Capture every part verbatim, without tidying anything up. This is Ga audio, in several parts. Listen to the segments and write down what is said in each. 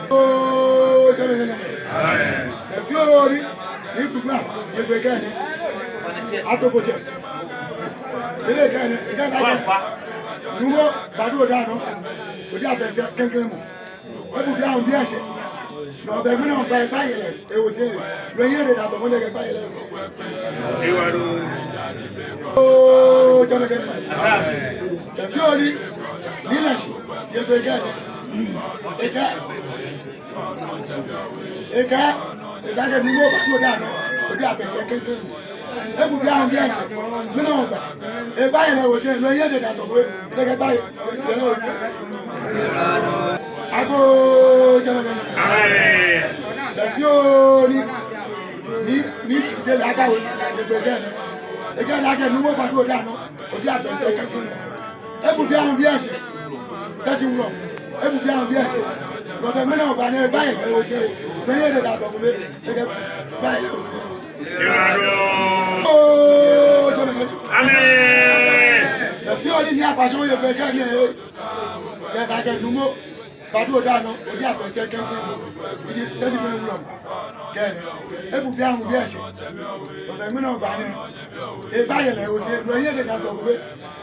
Oo, tsɛ mɛi kɛ nyɛmɛi. Efeɔ nii, ni kpukpla, yɛ gbɛ kɛ nɛɛ. Ato ko tsɛ. Ele kɛ nɛɛ, ekɛɛ naa akɛ Numo Badu Odaanɔ, Odi Abɛsɛ klɛŋklɛŋ mɔ. Ebu biɛ ahũ biɛ shɛ. Nɔ bɛ ŋmɛnɛ ŋkpa ekpa yɛlɛ, ewo sɛɛ. Nɔ yɛ de da tɔ mɔ nɛɛ kɛ kpa yɛlɛ ewo sɛɛ. Ewa do. Oo, tsɛ mɛi kɛ nyɛmɛi. Efeɔ nii, ni lɛ shi, yɛ gbɛ kɛ nɛɛ. Ekɛɛ, ekɛɛ, eda akɛ Numo Badu Odaanɔ, Odi Abɛsɛ klɛŋklɛŋ mɔ. Ebu biɛ ahũ biɛ shɛ. Ŋmɛnɛ ŋkpa ekpa yɛlɛ ewo sɛɛ, nɔ yɛ de da tɔ mɔ nɛɛ kɛ kpa yɛlɛ ewo sɛɛ. Agoo, tsɛ mɛi kɛ nyɛmɛi. Efeɔ nii, ni, ni shi de lɛ agba wo, yɛ gbɛ kɛ nɛɛ. Ekɛɛ naa akɛ Numo Badu Odaanɔ, Odi Abɛsɛ klɛŋklɛŋ mɔ. Ebu biɛ ahũ biɛ shɛ. Tɛsi wulɔ. Ebu biɛ ahũ biɛ shɛ. Nɔ bɛ ŋmɛnɛ ŋkpa nɛɛ ekpa yɛlɛ ewo sɛɛ. Nɔ yɛ de da tɔ mɔ nɛɛ kɛ kpa yɛlɛ ewo sɛɛ. Oo, tsɛ mɛi kɛ nyɛmɛi. Amɛɛ. Efeɔ nii ni akpa shɛ yɛ gbɛ kɛ nɛɛ. Kɛ eda akɛ Numo Badu Odaanɔ, Odi Abɛsɛ klɛŋklɛŋ mɔ. Eji tɛsi mɛi wulɔ. Kɛ nɛɛ. Ebu biɛ ahũ biɛ shɛ. Nɔ bɛ ŋmɛnɛ ŋkpa nɛɛ ekpa yɛlɛ ewo sɛɛ. Nɔ yɛ de da tɔ mɔ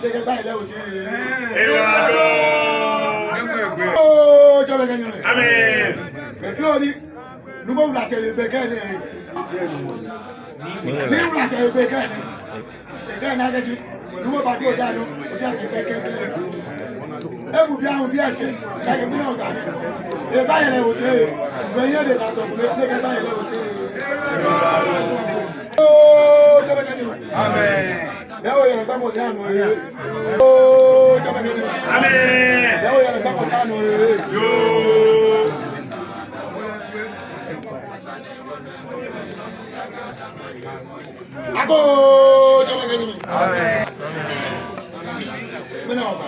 nɛɛ kɛ kpa yɛlɛ ewo sɛɛ. Ewa do. Oo, tsɛ mɛi kɛ nyɛmɛi. Amɛɛ. Efeɔ nii, Numo Wulatsɛ yɛ gbɛ kɛ nɛɛ. Ni Wulatsɛ yɛ gbɛ kɛ nɛɛ. Ekɛɛ naa akɛ shi Numo Badu Odaanɔ, Odi Abɛsɛ klɛŋklɛŋ. Ebu biɛ ahũ biɛ shɛ. Eda akɛ ŋmɛnɛ ŋkpa nɛɛ ekpa yɛlɛ ewo sɛɛ. Nɔ yɛ de da tɔ mɔ nɛɛ kɛ kpa yɛlɛ ewo sɛɛ. Oo, tsɛ mɛi kɛ nyɛmɛi. Amɛɛ. Bɛ oyɛlɛ gba mɔ daa nɔ ee. Oo, tsɛ mɛi kɛ nyɛmɛi. Amɛɛ. Bɛ oyɛlɛ gba mɔ daa nɔ ee. Yoo. Agoo, jɛmɛ kɛ nyɛmi. Mina oba.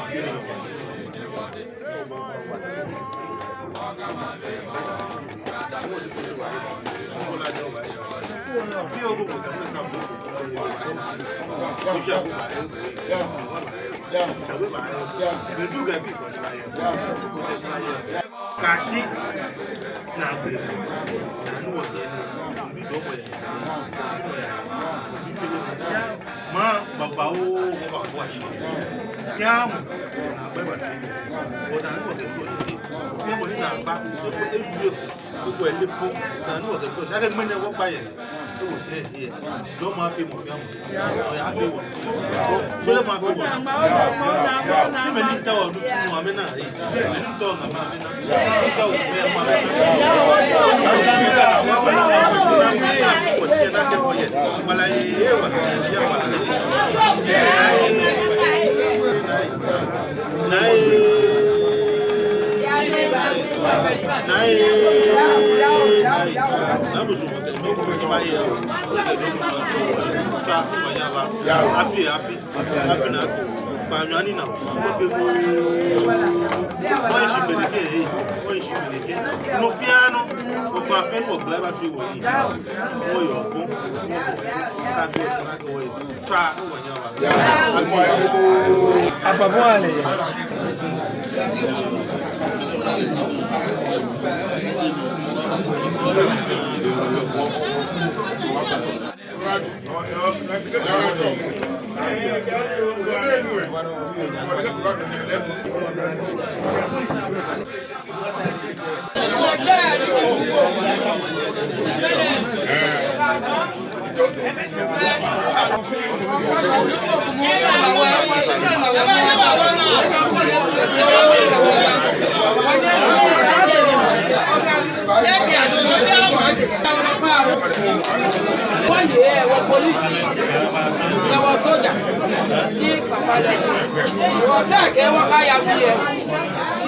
Kashi na be na ni wɔjɛ ni bi dɔbɔ yɛ. Maŋ babaoo, wɔbaafo ashi. Kiamu na gbɛ ba. Wɔda ni wɔkɛ shɔ. Kiamu ni na ba. Efu efu. Gbogbo ele po. Da ni wɔkɛ shɔ. Akɛ mɛni wɔkpa yɛ. Ewo sɛɛ yɛ. Jɔɔmɔ afee mɔ fɛɛ mɔ. Ɔya afee wɔ. Shɔlɛ mɔ afee wɔ. Ni mɛi ni taoɔ nitsumɔ amɛna. Mɛi ni taoɔ ŋamɔ amɛna. Ni taoɔ mɛi amɛna. Wala ye, wala ye, wala ye. Nai. Nai. Nai. Namusu. Afi, afi. Afi na. Kpaanyɔ ni na. Wɔfee ko. Wɔnyiɛ shi fɛɛ nɛkɛ, wɔnyiɛ shi fɛɛ nɛkɛ. Nɔ fɛɛ nɔ. Wɔkpa fɛɛ nɔ, wɔgbala ba shi wɔyi. Wɔyɔɔ ko. Wɔkɛ wɔyi. Tswa, wɔnyɛ wa. Afi. Apa bɔ ale? Wɔ police, wɔ soja, ji papa lɛ. Wɔkɛɛ akɛ wɔkaya biɛ.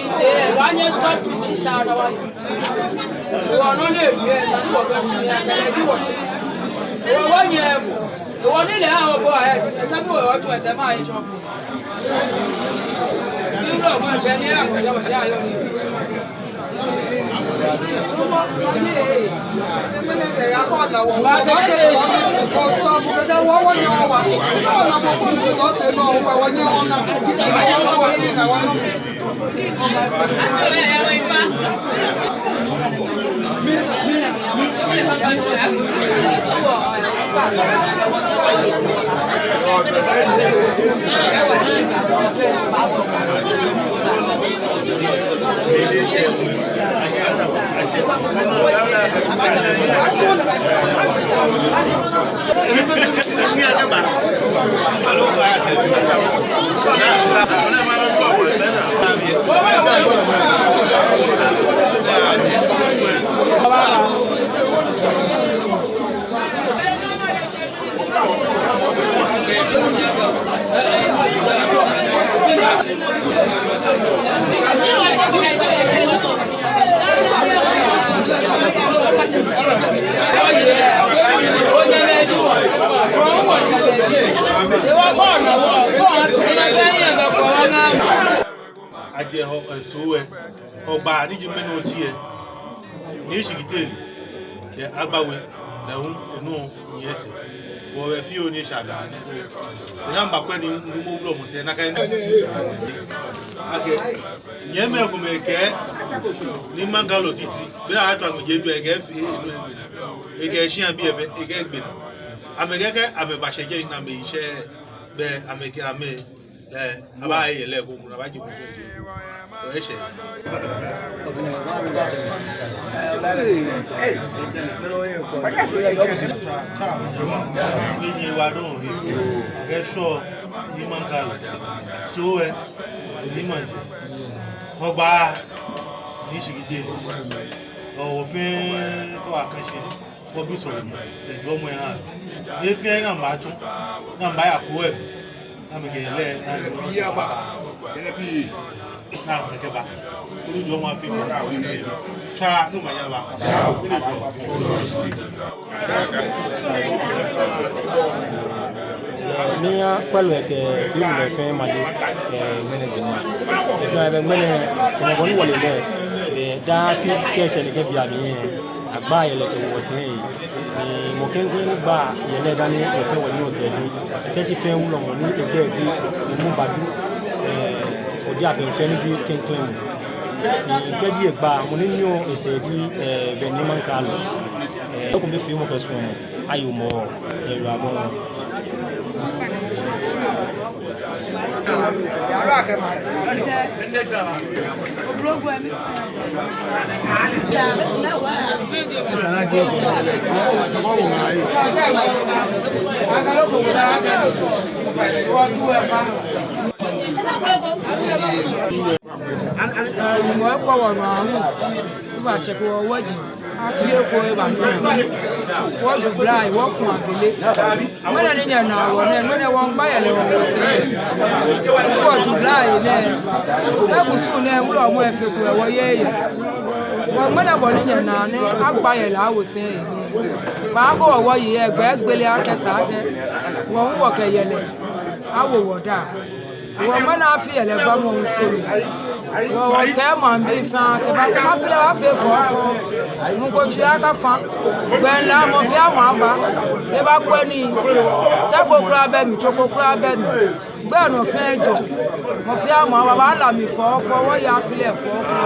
Ite, wɔnyɛ stop ni sha na wa. Wɔ nɔ ni ewie, sa ni wɔkɛ tsu ya, kɛ ji wɔtsɛ. Wɔ wɔnyɛ ko. Wɔ ni lɛ a wɔ bɔ ɛ, eka mi wɔ wɔtsɛ sɛ ma yi tsɔ. Ajɛ Hɔgbaa ni ji mɛni oji ɛ. Nii Shikitele kɛ Agbawe lɛ hu enu nyiɛ sɛɛ. Wɔbɛ fioo ni esha ga. Ena mba kwɛ ni numo wulɔmɔ sɛɛ nakai. Akɛ nyɛmimɛi komɛi kɛɛ ni maŋ Ga lɛ titri. Bɛ atswa ŋmɛjɛ du ekɛɛ fɛɛ enu egbe naa. Ekɛɛ shia biɛ bɛ ekɛɛ egbe naa. Amɛkɛɛ akɛ amɛbashɛ jɛi ni amɛyashɛ bɛ amɛkɛɛ amɛ. Lɛ, abaaye lɛ ko, abaaje ko. Eshɛ. Ni nyɛwa dɔŋŋ he. Akɛ Shɔ, ni maŋ Ga lɛ. Soo ɛ, ni maŋ jɛ. Hɔgbaa, ni Shikitele. Ɔ, wɔ fɛɛ, kɛ wɔkɛɛ shi. Wɔbi sɔlemɔ, kɛ jɔɔmɔ aha. Efee ni amɛbatsɔ, ni amɛbaya ko ɛ. Ni amɛkɛ lɛ, ni amɛ. Yaba, yɛlɛ pii. Naa mɛi kɛba. Koni jɔɔmɔ afee, koni afee. Tswa ni omanye aba. Koni jɔɔmɔ. Miiya kwɛlɔi kɛ kpee mli fɛɛ amale, eh, ŋmɛnɛ gbɛ nɛɛ. Esa akɛ ŋmɛnɛ, tamɔ bɔ ni wɔle lɛ, eh, daa afi kɛ eshɛ nɛkɛ bei amli lɛ, agbaa yɛlɛ kɛwo wɔsɛɛ he. Ni mɔ klɛŋklɛŋ ni gbaa yɛlɛ dani wɔfɛɛ wɔnyiɛ wɔsɛɛ ji Teshie fɛɛ wulɔmɔ ni egbɛi ji Numo Badu, eh, Odi Abɛnsɛ ni ji klɛŋklɛŋ mɔ. Ni kɛji egba, mɔ ni nyiɛɔ esɛɛ ji, eh, Bɛni Mankralo. Eh, eko mli feemɔ kɛ suɔmɔ, ayoo mɔ, eh, yɔ abɔ. Nyɔŋmɔ ekpɔ wɔ nɔ aahu. Ebashɛ kɛ wɔ wɔji. Afi eko eba nɔ. Wɔju blai, wɔku abele. Ŋmɛnɛ ni nyɛna wɔ nɛɛ, ŋmɛnɛ wɔŋgba yɛlɛ wɔwo wɔsɛɛ. Wɔju blai nɛɛ. Kɛ kusum nɛɛ wulɔmɔ efeko wɔyeee. Wɔ ŋmɛnɛ bɔ ni nyɛna nɛɛ, agba yɛlɛ awo wɔsɛɛ nɛɛ. Baa ko wɔ wɔyi yɛ gbɛ gbele akɛ sa akɛ. Wɔ hu wɔkɛ yɛlɛ awo wɔdaa. Wɔ ŋmɛnɛ afi yɛlɛ gbamɔ hu soro. Wɔ, wɔkɛɛ maŋbii fɛɛ akɛ baa, afi lɛ baafee fɔfɔ. Mɔ ko tsui akafa. Gbɛ ni la mɔ fɛɛ mɔ aba. Ebakwɛ nii. Ta ko kwraa bɛ mli, tso ko kwraa bɛ mli. Gbɛ nɔ fɛɛ jɔ. Mɔ fɛɛ mɔ aba, baala mli fɔfɔ, wɔye afi lɛ fɔfɔ.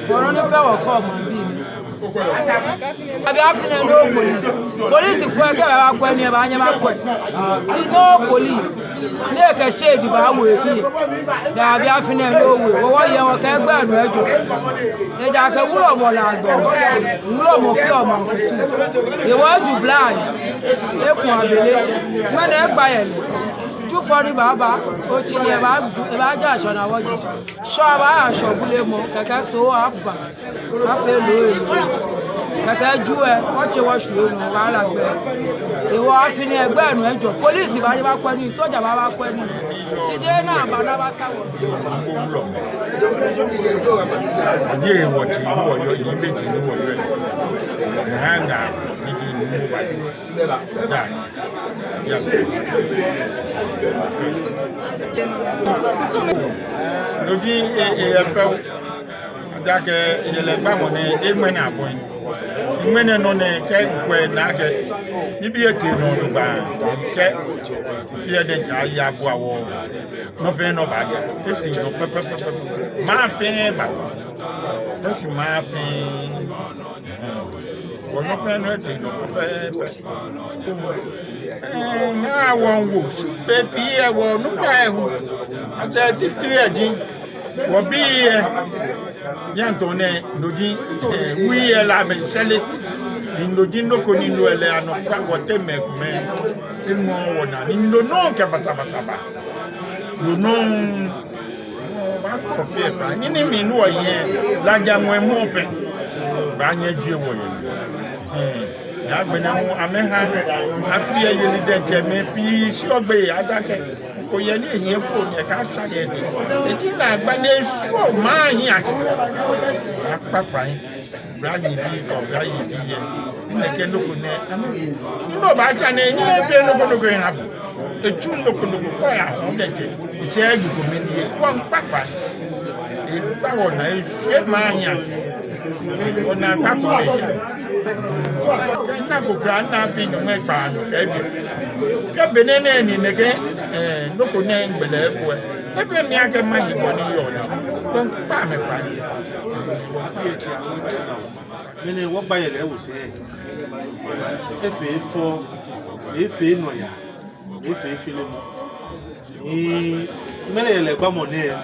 Wɔ nɔ ni pɛ wɔkɛɔ maŋbii. Daabi afi nɛɛ no police. Policefoi kɛ baakwɛ nii, baanyɛ akwɛ. Shi no police. Ni ekɛ shade baawo ehiɛ. Daabi afi nɛɛ no we. Wɔ wɔyɛ wɔkɛɛ gbɛ nɔ ejɔ. Ejaakɛ wulɔmɔ lɛ agbɛnɛ. Wulɔmɔ feɔ maŋ kusum. Ewɔ ju blai. Eku abele. Ŋmɛnɛ egba yɛlɛ. Jufɔ ni baaba. Otsi ni ebaa, ebaaja Shɔ naa wɔji. Shɔ abaaya Shɔ bulemɔ. Kɛkɛ Soo aba. Afee loo elo. Kɛkɛ Ju lɛ, wɔtsɛ wɔshwie nɔ, wɔbaala gbɛ. Ewɔ afi nɛɛ gbɛ nɔ ejɔ. Police baanyɛ abakwɛ nii, soja baa, baakwɛ nii. Shi jeee ni aba ni abasa wɔ. Jeee wɔtsɛ ni wɔyɔɔ, yɛ be ji ni wɔyɔɔ. Ehã ŋaa, ni ji ni wɔba. Da. Yes. No ji, e, e, efɛo. Ejaakɛ yɛlɛ gbamɔ nɛɛ, eŋmɛnɛ abɔi. Ŋmɛnɛ nɔ nɛɛ kɛ kwɛ naa kɛ. Nibii etee nɔ nɔ gba. Kɛ. Biɛ diɛŋtsɛ aya bua wɔ. Nɔ fɛɛ nɔ baaya. Etee nɔ pɛpɛpɛpɛ. Maŋ fɛɛ ba. Teshie maŋ fɛɛ. Wɔ nɔ fɛɛ nɔ etee nɔ pɛpɛpɛ. Ɛɛ, naa wɔŋwo. Shi bei pii lɛ wɔ nɔ fɛɛ hu. Asɛ titri eji. Wɔbii lɛ, yɛ ntɔ nɛɛ, no ji, eh, wui lɛ la amɛshɛle, ni no ji nɔ ko ni no lɛ anɔkwa wɔteŋ mɛi komɛi, eŋɔɔ wɔnaa, ni no nɔŋŋ kɛ basabasa ba. No nɔŋŋ, wɔbaakɔ fɛɛ ba, ni ni mi ni wɔyɛ, la ja ŋwɛi mɔ pɛ, baanyɛ ajie wɔyɛ. Eh, agbɛnɛ hu, amɛha, afi lɛ yeli diɛŋtsɛ mɛi pii, shi ogbɛ lɛ, ajaakɛ. Ko yɛ ni ehiɛ fo ni eka sha yɛ ni. Eti naagba ni esuɔ maŋ hiɛ ashi. Akpakpai. Oblanyo bi, oblanyo bi yɛ. Nɛkɛ nɔ ko nɛ. Ni no baasha nɛɛ, nyɛbi nɔ ko nɔ ko yɛ ha bo. Etsu nɔ ko nɔ ko kɔ ya ho diɛŋtsɛ. Etsɛ eji ko mɛni yɛ. Wɔŋ kpakpai. Egba wɔnaa, eshwie maŋ hiɛ ashi. Wɔnaa kpakpai. Kɛ nako kwraa, naabi nyɔŋmai kpaanyɔ kɛ ebi. Kɛ be nɛɛ nɛɛ ni nɛkɛ, eh, nɔ ko nɛɛ ŋgbɛlɛ eko lɛ. Ebɛ mi akɛ maŋ yi bɔ ni yɔɔ nɛɛ. Wɔŋkpa amɛ kpa. Mɛni wɔgba yɛlɛ wɔsɛɛ. Efee fɔ, efee nɔyaa. Efee filemɔ. Ni ŋmɛnɛ yɛlɛ gbamɔ nɛɛ,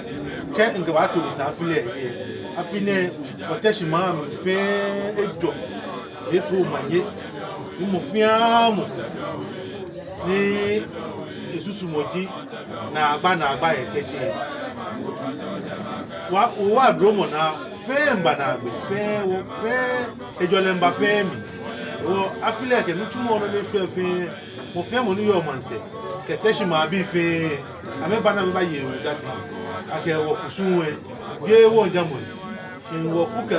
kɛ ŋkɛbaato lɛ sɛɛ afi lɛ he lɛ, afi nɛɛ, wɔ Teshie maŋ mli fɛɛ ejɔ. Efee omanye, ni mɔ fɛɛ mɔ ni esusumɔ ji naagba, naagba yɛ Teshie. Wɔ, wɔ duromɔ naa, fɛɛ miiba naagbee, fɛɛ wɔ, fɛɛ ejɔlɛ miiba fɛɛ mli. Wɔ afi lɛ kɛ nitsumɔ nɔ ni eshwɛ fɛɛ, mɔ fɛɛ mɔ ni yɔɔ maŋsɛɛ kɛ Teshie maŋbii fɛɛ, amɛba ni amɛbaye wɔ odase akɛ wɔkusum lɛ, jeee wɔŋjamɔ ni. Shi wɔku kɛ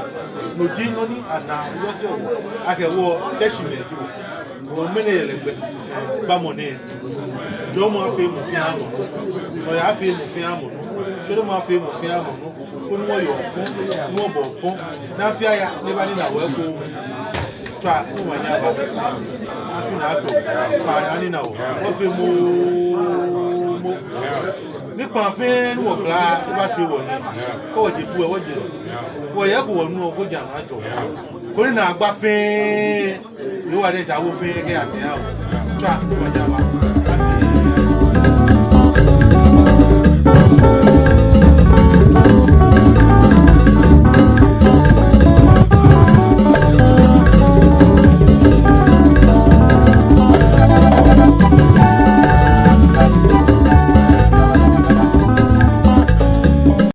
no ji nɔ ni ana yɔse wɔ akɛ wɔ Teshiemɛi ji wɔ. Wɔ ŋmɛnɛ yɛlɛ gbɛ, eh, gbamɔ nɛɛ. Jɔɔmɔ afee mɔ fɛɛ mɔ nɔ. Nɔyaa afee mɔ fɛɛ mɔ nɔ. Shweremɔ afee mɔ fɛɛ mɔ nɔ. Koni wɔye ɔpɔn, ni wɔbɔ ɔpɔn. Ni afi aya, ni eba nina wɔ ekoŋŋ. Tswa, ni wɔnyɛ aba. Afi naa ato. Tswa, anina wɔ. Wɔfee moomo. Ni kpaa fɛɛ ni wɔgbala, ebashwie wɔnɔ. Kɛ wɔje bu lɛ, wɔje. Wɔye eko wɔnu lɛ, eko ja ajɔ. Koni naagba fɛɛ, Yehowa diɛŋtsɛ awo fɛɛ kɛya sɛɛ aha wɔ. Tswa, ni wɔnyɛ aba.